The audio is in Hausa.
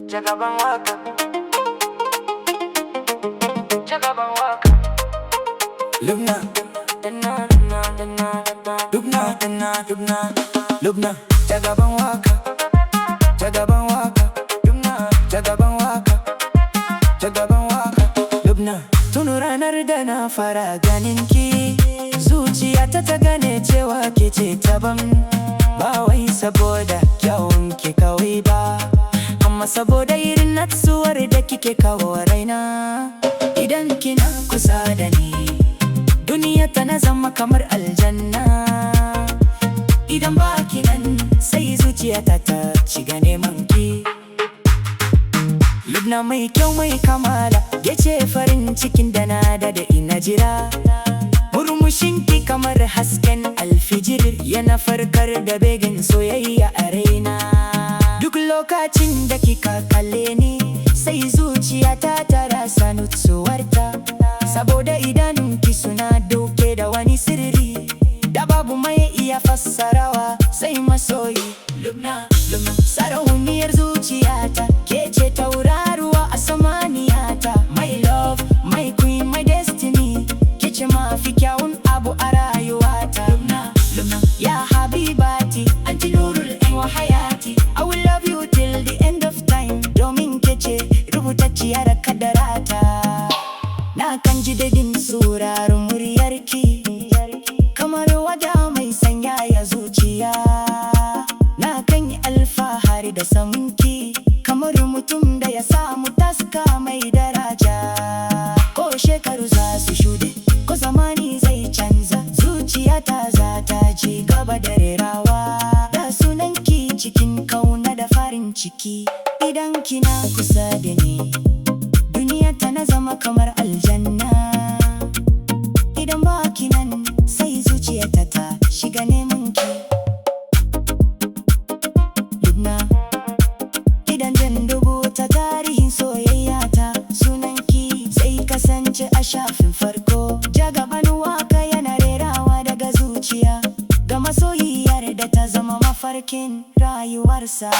Jagaban waka. Jagaban waka. Lubna, Dana, dana, dana, dana. Lubna, Dana, Lubna, Lubna. Jagaban waka, Jagaban waka, Lubna, Jagaban waka, Jagaban waka, Lubna. Tun ranar da na fara ganin ki, zuciyata ta gane cewa ke ce daban. Ba wai saboda kyawun ki kawai ba, amma saboda irin natsuwar da kike kawo raina. Idan kina kusa da ni, duniya tana zama kamar aljanna. Idan ba ki nan, sai zuciyata ta shiga neman ki. Lubna mai kyau, mai kamala, ke ce farin cikin da na da ina jira. Murmushinki kamar hasken alfijir, yana farkar da begen soyayya a raina. Duk lokacin da kika kalle ni, sai zuciyata ta rasa nutsuwarta, saboda idanunki suna dauke da wani sirri da babu mai iya fassarawa sai masoyi. Lubna, Lubna, sarauniyar zuciyata, ke ce tauraruwa a samaniyata. My love, my queen, my destiny, ke ce mafi kyawun abu a rayuwata. Lubna, Lubna, ya habibati, anti nurul ain wa hayati. I will love you till the end of time, domin ke ce rubutacciyar kaddarata. Na kan ji dadin sauraron muryarki, kamar wada mai sanyaya zuciya. Na kan yi alfahari da samunki, kamar mutum da ya samu taska mai daraja. Ko shekaru za su shuɗe, ko zamani zai canza, zuciyata za ta ci gaba da rerawa da sunanki cikin kauna da farin ciki. Idan kina kusa da ni, duniya tana zama kamar aljanna. Idan ba ki nan, sai zuciyata ta shiga neman ki. Lubna, idan zan rubuta tarihin soyayya ta, sunanki zai kasance a shafin farko. Jagaban waka yana rerawa daga zuciya ga masoyiyar da ta zama mafarkin rayuwarsa.